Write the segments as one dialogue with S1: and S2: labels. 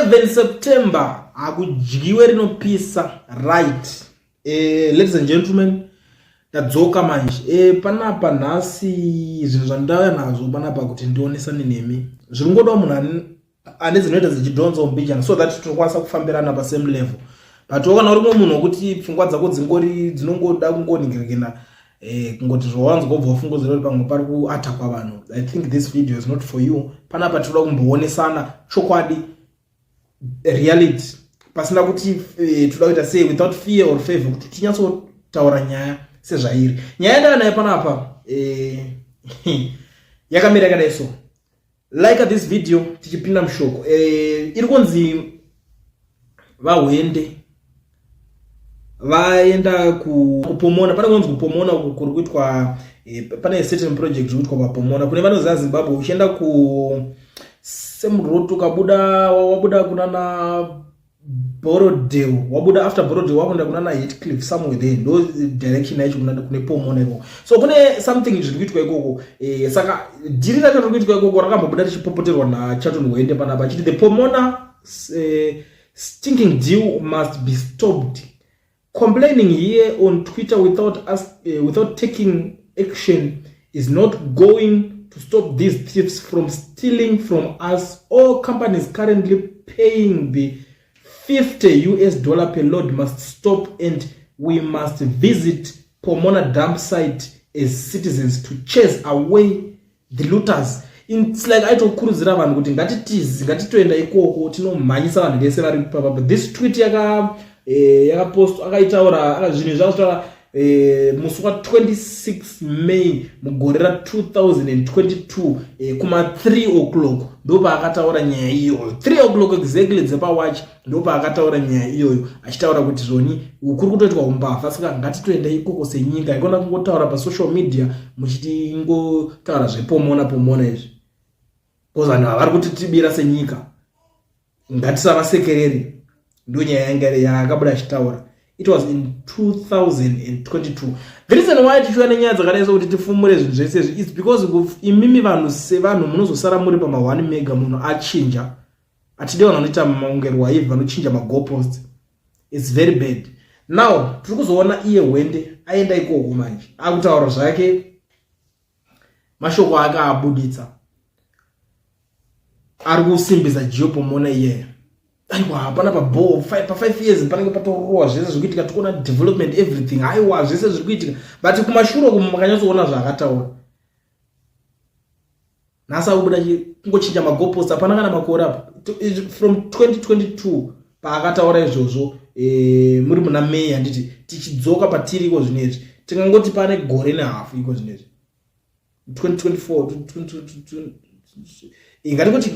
S1: 7 September hakudyiwe rinopisa. Right, ladies and gentlemen, ndadzoka manje. Panapa nhasi zvinhu zvandauya nazvo panapa kuti ndionesane nemi zviri ngodawo munhu ane dzinoita dzichidhonza mbijana so that tinokwanisa kufambirana pasame level. But wakana uri mumwe munhu wekuti pfungwa dzako dzingori dzinongoda kungoningirikina, kungoti zvawanzwa ubva wafungudzira kuti pamwe pari kuattackwa vanhu, I think this video is not for you. Panapa tinoda kumboonesana chokwadi, reality, pasina kuti toda kuita sei, without fear or favor, kuti tinyatsotaura nyaya sezvairi. Nyaya yandava nayo panapa yakamira yakadai. So like this video tichipinda mushoko. Iri kunzi vaHwende vaenda kuPomona. Pane kunonzi kuPomona uku kuri kuitwa, pane certain project iri kuitwa paPomona. Kune vanoziva Zimbabwe, uchienda ku same road, ukabuda, wabuda kunana Borrowdale, wabuda after Borrowdale, wakuenda kunana Hatcliffe, somewhere there, ndo direction yacho kune Pomona ikoko. So kune something zviri kuitwa ikoko. Saka deal racho riri kuitwa ikoko rakambobuda richipopoterwa naCharlton Hwende panapa achiti the Pomona stinking deal must be stopped. Complaining here on Twitter without taking action is not going to stop these thieves from stealing from us. All companies currently paying the 50 US dollar per load must stop and we must visit Pomona dump site as citizens to chase away the looters. It's like aitokurudzira vanhu kuti ngatitizi, ngatitoenda ikoko tinomhanyisa vanhu vese vari papa. This tweet yakapost, akaitaura zvinhu zvakataura musi wa26 May mugore ra2022, kuma3 o'clock ndopaakataura nyaya iyoyo. 3 o'clock exactly dzepawatch ndopaakataura nyaya iyoyo, achitaura kuti zvoni kuri kutoitwa umbavha, saka ngatitoenda ikoko senyika. Ikona kungotaura pasocial media muchitingotaura zvePomona Pomona izvi, because vanhu havari kutitibira senyika, ngatisavasekereri. Ndo nyaya yanga yaakabuda achitaura. It was in 2022. The reason why tichiuya nenyaya dzakadai sokuti tifumure zvinhu zvese izvi is because imimi vanhu sevanhu munozosara muri pama1 mega munhu achinja. Hatidi vanhu vanoita maungerwa ivhi, vanochinja magoalpost. It's very bad. Now tiri kuzoona iye Hwende aenda ikoko manje, akutaura zvake mashoko ake aabuditsa, ari kusimbisa Geo-Pomona iyeyo. Aiwa, hapana pabo pa5 years panenge patorohwa zvese zviri kuitika, tikuona development, everything. Aiwa, zvese zviri kuitika, but kumashure uku makanyatsoona zvaakataura. Nhasi akubuda kungochinja magoalpost, hapana kana makore apa from 2022 paakataura izvozvo. Muri muna May, handiti? Tichidzoka patiri iko zvinezvi, tingangoti pane gore nehafu iko zvinezvi, 2024, ngatingoti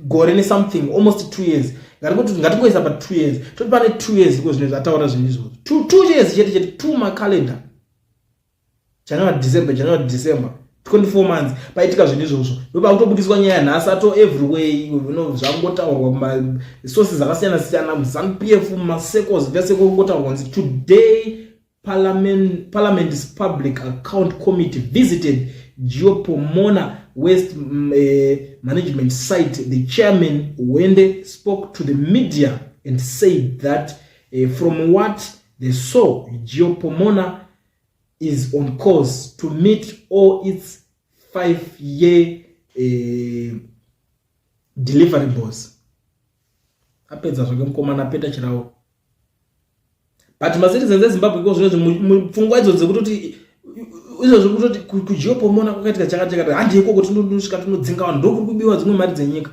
S1: gore nesomething, almost 2 years. Ngatingoti, ngatingoisa pa2 years, toti pane 2 years iko zvinezvi ataura zvinhu izvozvo. 2 years chete chete, two macalendar, January, December, January, December, 24 months paitika zvinhu izvozvo. Ndopakutobudiswa nyaya nhasi, ato everywhere, zvangotaurwa kumasources akasiyana siyana, muZANU PF, mumacircles vese kungotaurwa kunzi today Parliament's Public Account Committee visited Geo-Pomona Waste Management site. The chairman, Hwende, spoke to the media and said that from what they saw, Geo-Pomona is on course to meet all its 5-year deliverables. Apedza zvake mukomana, apeta chirawo. But macitizens eZimbabwe iko zvinozvi, pfungwa idzo dzekutoti izvozvo, kutoti kuGeo-Pomona kwakaitika chakati chakati, handi ikoko tinosvika tinodzinga vanhu, ndokuri kubiwa dzimwe mari dzenyika.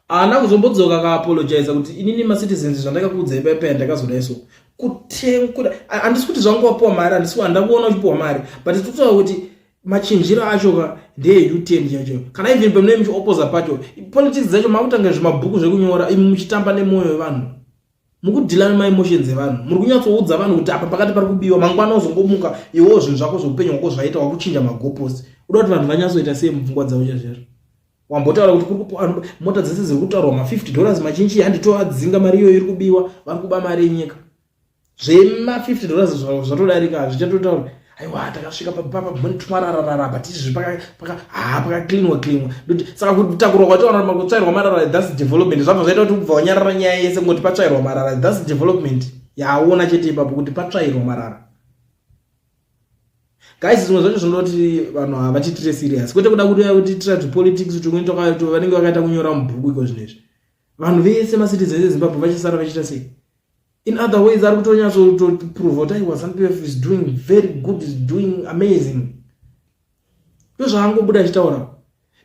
S1: Haana kuzombodzoka akaapologiza kuti inini macitizens zvandakakuudzai paipaya ndakazodai. So kutenga, handisi kuti zvangu wapiwa mari, handisi, handakuona uchipiwa mari, but titotaura kuti machinjiro acho ka ndeye-U-turn chacho. Kana even pamunenge muchiopposa pacho, politics dzacho makutanga zvimabhuku zvekunyora, imi muchitamba nemwoyo wevanhu, mukudeala nemaemotions evanhu. Muri kunyatsoudza vanhu kuti apa pakati pari kubiwa, mangwana uzongomuka iwewo zvinhu zvako zveupenyu hwako zvaita wakuchinja magoalpost. Uda kuti vanhu vanyatsoita sei mupfungwa dzavo chazvero? Wambotaura kuti mota dzese dziri kutaurwa ma50 dollars machinji, handitoadzinga mari iyoyo iri kubiwa, vari kuba mari yenyika. Zvema50 dollars zvatodarika, hazvichatotaurwa. Aiwa, takasvika papapamarararara, but izvi ha, pakacleanwa cleanwa. Saka kutakurwa kwataona, kutsvairwa marara, that's development. Zvabva zvaita kuti kubva wanyarara nyaya yese, kungoti patsvairwa marara, that's development yaona chete ipapo, kuti patsvairwa marara. Guys, zvimwe zvacho zvinoda kuti vanhu havachitire serious, kwete kuda kuti kutiitira tupolitics tumwe vanenge vakaita kunyora mubhuku iko. Zvinezvi vanhu vese, macitizens eZimbabwe, vachisara vachiita sei? In other ways, ari kutonyatsotoprova kuti aiwa, ZANU PF is doing very good, is doing amazing. Ndo zvaangobuda achitaura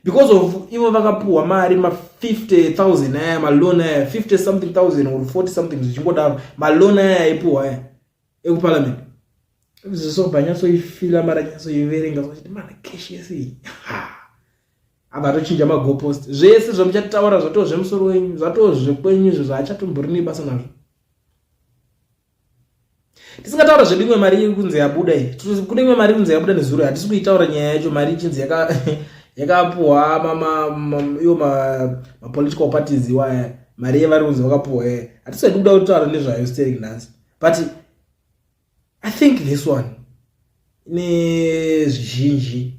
S1: because of ivo vakapuhwa mari ma50 000 aya, maloan aya, 50 something thousand or 40 something, zvichingodaro, maloan aya aipuhwa aya ekuparliament. Zisobva nyatsoifila mari, anyatsoiverenga, zochiti mana cash yese. Abva atochinja magoalpost. Zvese zvamuchataura zvatoo zvemusoro wenyu, zvatoo zvekwenyu izvo, zvaachatombori nebasa nazvo. Tisingataura zvedu imwe mari iri kunze yabuda iyi. Kune imwe mari kunze yabuda nezuro, hatisi kuitaura nyaya yacho. Mari ichinzi yakapuhwa iwo mapolitical parties iwaya, mari yevari kunzi vakapuhwa. Hatisadi kuda kutaura nezvayo sterek nhasi, but I think this one ine zvizhinji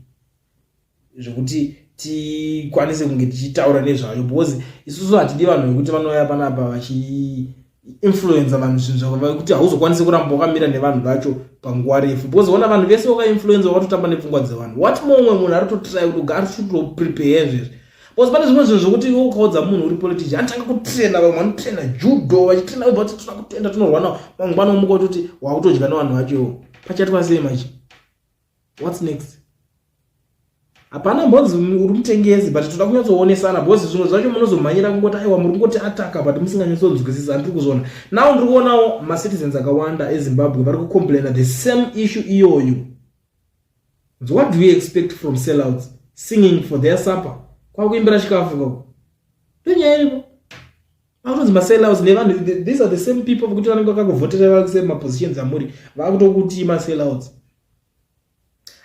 S1: zvekuti tikwanise kunge tichitaura nezvayo, because isusu hatidi vanhu vekuti vanouya panapa vachiinfluenza vanhu zvinhu zvekuti hauzokwanisi kuramba wakamira nevanhu vacho panguva refu, because ona vanhu vese wakainfluenza, wakatotamba nepfungwa dzevanhu. What momwe munhu ari kutotry kuti ari kutoprepare zvezvi, because pane zvimwe zvinhu zvokuti iwe ukaudza munhu uri politician, anotanga kutraina vamwe, vanotraina judo, vachitraina vobva kuti toda kutenda, tinorwa navo. Mangwana omuka kutoti wakutodya nevanhu vacho. Pachatwa sei machi? What's next? Hapana mbonzi uri mutengesi, but toda kunyatsoonesana, because zvimwe zvacho munozomhanyira kungoti aiwa, muri kungoti ataka, but musinganyatsonzwisisa. Handiri kuzviona now, ndiri kuonawo macitizens akawanda eZimbabwe vari kucomplaina the same issue iyoyo. So what do we expect from sellouts singing for their supper? Kwakuimbira chikafu kako, ndonyaya iripo. Akutonzi masellouts nevanhu. These are the same people vekuti vanenge vakakuvhotera vari mapositions amuri, vakutokuti masellouts.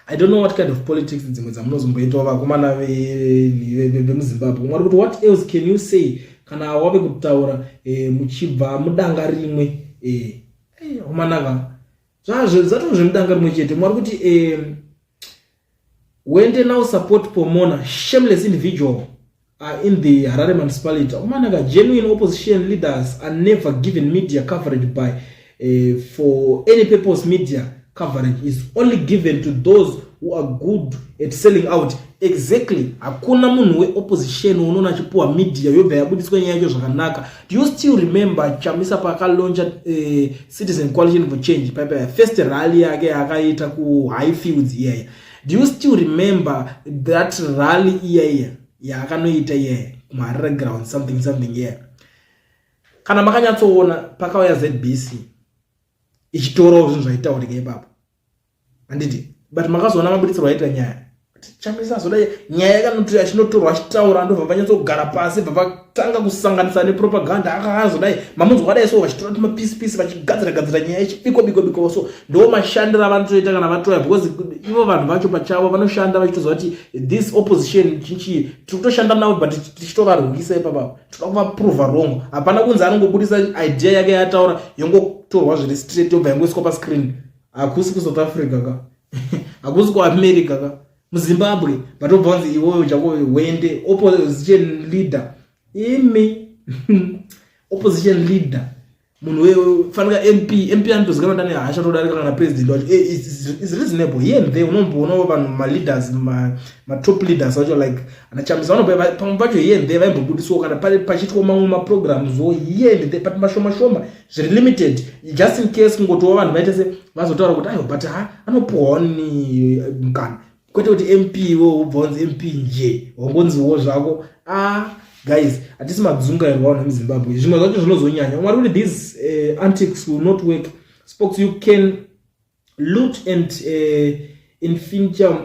S1: I don't know what kind of politics dzimwe dzamunozomboitawo, vakomana vemuZimbabwe. Mwari kuti what else can you say kana wave kutaura muchibva mudanga rimwe? Omanaka, zvatoo zvemudanga rimwe chete. Mwari kuti wende now support Pomona, shameless individual in the Harare municipality. Omanaka, genuine opposition leaders are never given media coverage by for any purpose. Media coverage is only given to those who are good at selling out. Exactly. Hakuna munhu weopposition unoona achipuwa media yobva yabudiswa nyaya yacho zvakanaka. Do you still remember Chamisa paakalauncha Citizen Coalition for Change paipa, first rally yake yaakaita kuHighfields iyaya? Do you still remember that rally iyaiya yaakanoita iyaya kumaHarare ground, something something iyaya? Kana makanyatsoona, pakauya ZBC ichitorawo zvinhu zvaitaurika ipapo, handiti? But makazoona mabuditsirwo aita nyaya. Chamisa azoda nyaya yakanoti achinotorwa achitaura, ndobva vanyatsogara pasi, bva vatanga kusanganisa nepropaganda. Akazodai mamunzwa kadai so, vachitora tumapisi pisi, vachigadzira gadzira nyaya, ichibikwa bikwa bikwa. So ndo mashandiro avanotoita kana vatoya, because ivo vanhu vacho pachavo vanoshanda vachitoziva kuti this opposition chinchi tiri kutoshanda navo, but tichitovarwisa ipapa, toda kuvaprova wrong. Hapana kunzi anongobudisa idea yake yataura, yongotorwa zviri straight, yobva yangoiswa pascreen. Hakusi kuSouth Africa ka, hakusi kuAmerica ka, muZimbabwe. But obva wanzi iwoyo chako wende opposition leader, imi opposition leader, munhu fanika MP. MP anotozikanwa ndane hasha todarika kana president wacho. Is reasonable here and there. Unomboonawo vanhu, maleaders, matop leaders vacho like anaChamisa, vanombo pamwe pacho here and there vaimbobudiswawo kana pachiitwa mamwe maprograms wo here and there, but mashoma shoma, zviri limited, just in case kungotiwo vanhu vaite se vazotaura kuti aiwa, but ha, anopuhwawo ni mukana, kwete kuti MP wo ubva wanzi MP nje, wangonziwo zvako. Ah guys, hatisi madzungairwa vanhu vemuZimbabwe. Zvimwe zvacho zvinozonyanya. Mwari kuti these antics will not work. Spokes, you can loot and infinitum,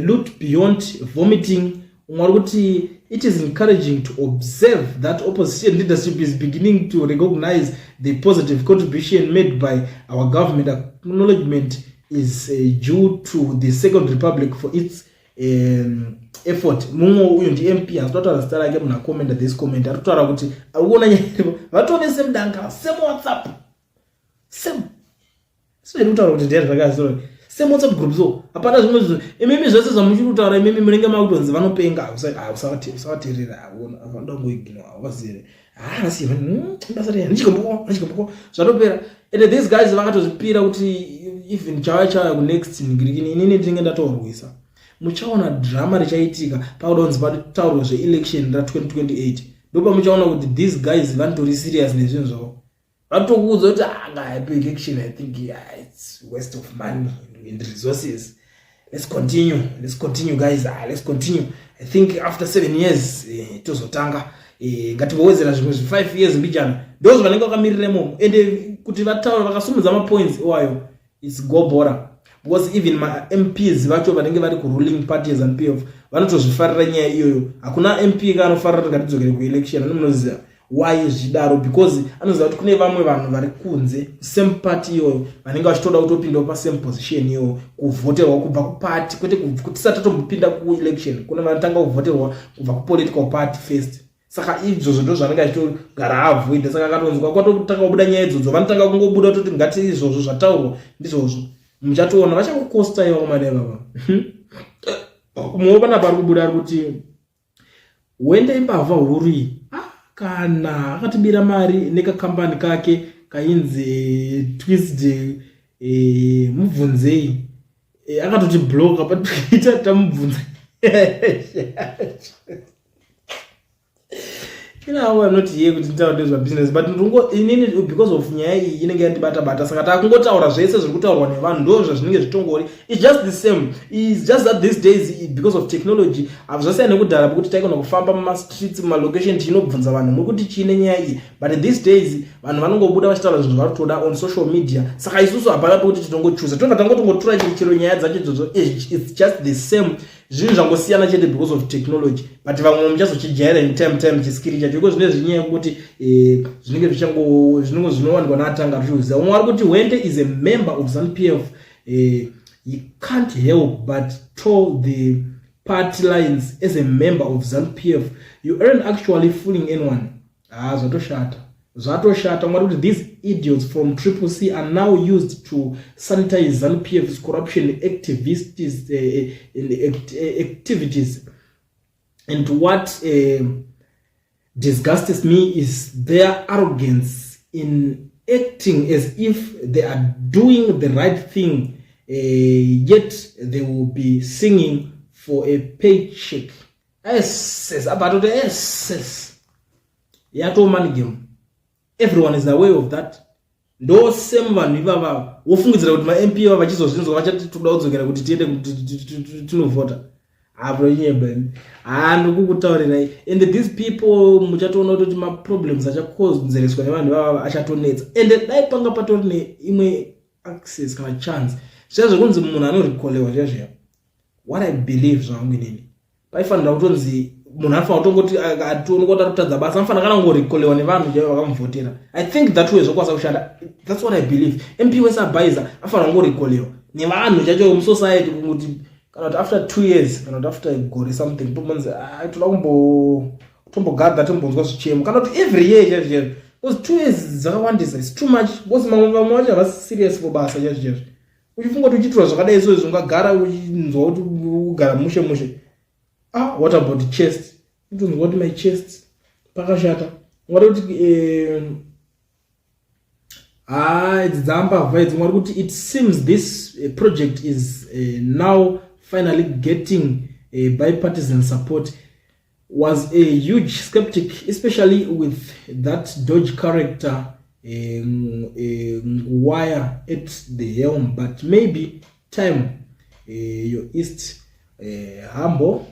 S1: loot beyond vomiting. Mwari kuti it is encouraging to observe that opposition leadership is beginning to recognize the positive contribution made by our government. Acknowledgement is due to the Second Republic for its effort. Mumwe uyu ndiMP, asi totaura zita rake. Munhu akomenda this comment ari kutaura kuti ari kuona nyaya vatove semudanga, same WhatsApp, same siveri kutaura kuti ndiyani zvakasoro. Same WhatsApp group. So hapana zvimwe zvinhu imimi zvese zvamuchiri kutaura imimi munenge makutonzi vanopenga. Usavateerera, vanoda kungoignore, hauvazive. Haasi basa reya ndichikomboko ndichikomboko, zvatopera. And these guys vakatozvipira kuti even chauya chauya kunext ngirikini, inini ndinenge ndatorwisa. Muchaona drama richaitika pakuda kunzi pataurwa zveelection ra2028. Ndopamuchaona kuti these guys vanotori serious nezvinhu zvavo. Vatokuudza kuti anga election, I think, yeah, it's waste of money and resources. Let's continue, let's continue, guys. Let's continue. I think after 7 years tozotanga. Ngativowedzera zvimwe zvi5 years mbijana. Ndo zvanenge vakamirira imomo. Ende kuti vataura vakasumudza mapoints iwayo, it's gobora, because even maMPs vacho vanenge vari kuruling party yeZANU PF vanotozvifarira nyaya iyoyo. Hakuna MP kaanofarira kuti ngatidzokere kuelection. Ani munoziva why zvidaro? Because anoziva kuti kune vamwe vanhu vari kunze, same party iyoyo, vanenge vachitoda kutopindawo pasame position iyoyo, kuvhoterwa kubva kuparty, kwete tisati tatombopinda kuelection. Kune vanotanga kuvhoterwa kubva kupolitical party first. Saka izvozvo ndo zvanenge achitogara avoida. Saka akatonzwa kwatotanga kubuda nyaya idzodzo, vanotanga kungobuda toti ngati izvozvo zvataurwa ndizvozvo. Muchatoona vachakukosta iva komana ivava. Mumwe panapa ari kubuda ari kuti Wende imbavha huru iyi. Ah, kana akatibira mari nekakambani kake kainzi Twist. Mubvunzei. Akatoti bloka paTwitter, tamubvunza. I'm not here kuti nditaure nezvabusiness, but ndingo inini, because of nyaya iyi inenge yandibata bata, saka takungotaura zvese zviri kutaurwa nevanhu. Ndo zvazvinenge zvitongori. It's just the same. It's just that these days, because of technology, zvasiyana nekudhara pekuti taigona kufamba mumastreets, mumalocation, tichinobvunza vanhu muri kuti chiine nyaya iyi. But these days vanhu vanongobuda vachitaura zvinhu zvavari kutoda on social media. Saka isusu hapana pekuti tinongochuza, tobva tangotongotura chero nyaya dzacho idzodzo. It's just the same, zvinhu zvangosiyana chete because of technology. But vamwe muchazochijaira in time chiskiri chacho iko. Zvine zvinyaya yekuti zvinenge zvichango zvinenge zvinowanikwa naatanga tichiuziva. Umwe ari kuti Wende is a member of ZANU PF. He can't help but toe the party lines as a member of ZANU PF. You aren't actually fooling anyone. Ah, zvatoshata, zvatoshata. Mwari kuti these idiots from Triple C are now used to sanitize ZANU PF's corruption activities, activities. And what disgusts me is their arrogance in acting as if they are doing the right thing, yet they will be singing for a paycheck. Ss abatoti ss yatoo money game. Everyone is aware of that. Ndo same vanhu ivava wofungidzira kuti maMP ivava vachizozvinzwa vachati toda kudzokera kuti tiende tinovhota. Apo inyeba, ha, ndikukutaurirai. And these people, muchatoona kutoti maproblems achakonzereswa nevanhu ivava achatonetsa. And dai panga patori neimwe access kana chance, zviya zvekunzi munhu anorekolewa zviya zviya, what I believe zvangu inini, paifanira kutonzi munhu anofanira kutongoti ationekwa kuti ari kutadza basa, anofanira kana kungorekolewa nevanhu chaivo vakamuvhotera. I think that way zvokwanisa kushanda. That's what I believe. MP wese abhaiza anofanira kungorekolewa nevanhu chacho musociety, kuti kana kuti after 2 years, kana kuti after gore something, tomonzi toda kumbo tombogadha, tombonzwa zvichemo, kana kuti every year chaizvo chaizvo, because 2 years dzakawandisa. It's too much, because mamwe vamwe vacho havasi serious for basa chaizvo chaizvo. Uchifunga kuti uchiitirwa zvakadai so izvo, ungagara uchinzwa kuti ugara mushe mushe? Ah, what about chest? Utonzwa kuti my chest pakashata. Ungada kuti ha, idzi dzambavha idzi. Mwari kuti it seems this project is now finally getting bipartisan support. Was a huge skeptic, especially with that dodge character Nguwaya at the helm, but maybe time. Your east humble.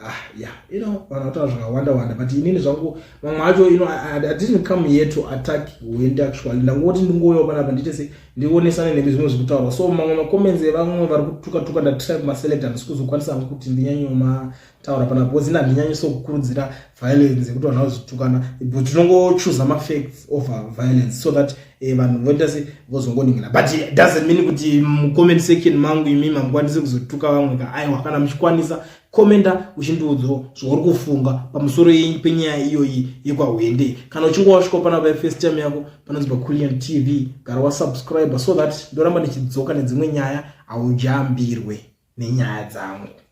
S1: Ah, yeah, vanhu vataura zvakawanda wanda, but inini zvangu mamwe acho, I didn't come here to attack Wende actually. Ndangoti ndingouyawo panapa ndiite se ndionesane nemi zvimwe zvekutaurwa. So mamwe macomments evamwe vari kutuka tuka, ndatry kumaselect. Handisi kuzokwanisa hangu kuti ndinyanyomataura panapa because ini handinyanyiso kukurudzira violence yekuti vanhu vazotukana, but tinongochuza mafacts over violence so that vanhu voita se vozongoningira. But it doesn't mean kuti mucomment section mangu imimi hamukwanisi kuzotuka vamwe ka. Aiwa, kana muchikwanisa, komenda uchindiudzawo zvauri kufunga pamusoro penyaya iyoyi yekwaHwende. Kana uchinge wasvika panapa first time yako, panonzi paCulian TV, gara wasubscribe so that ndoramba ndichidzoka nedzimwe nyaya. Haujambirwe nenyaya dzangu.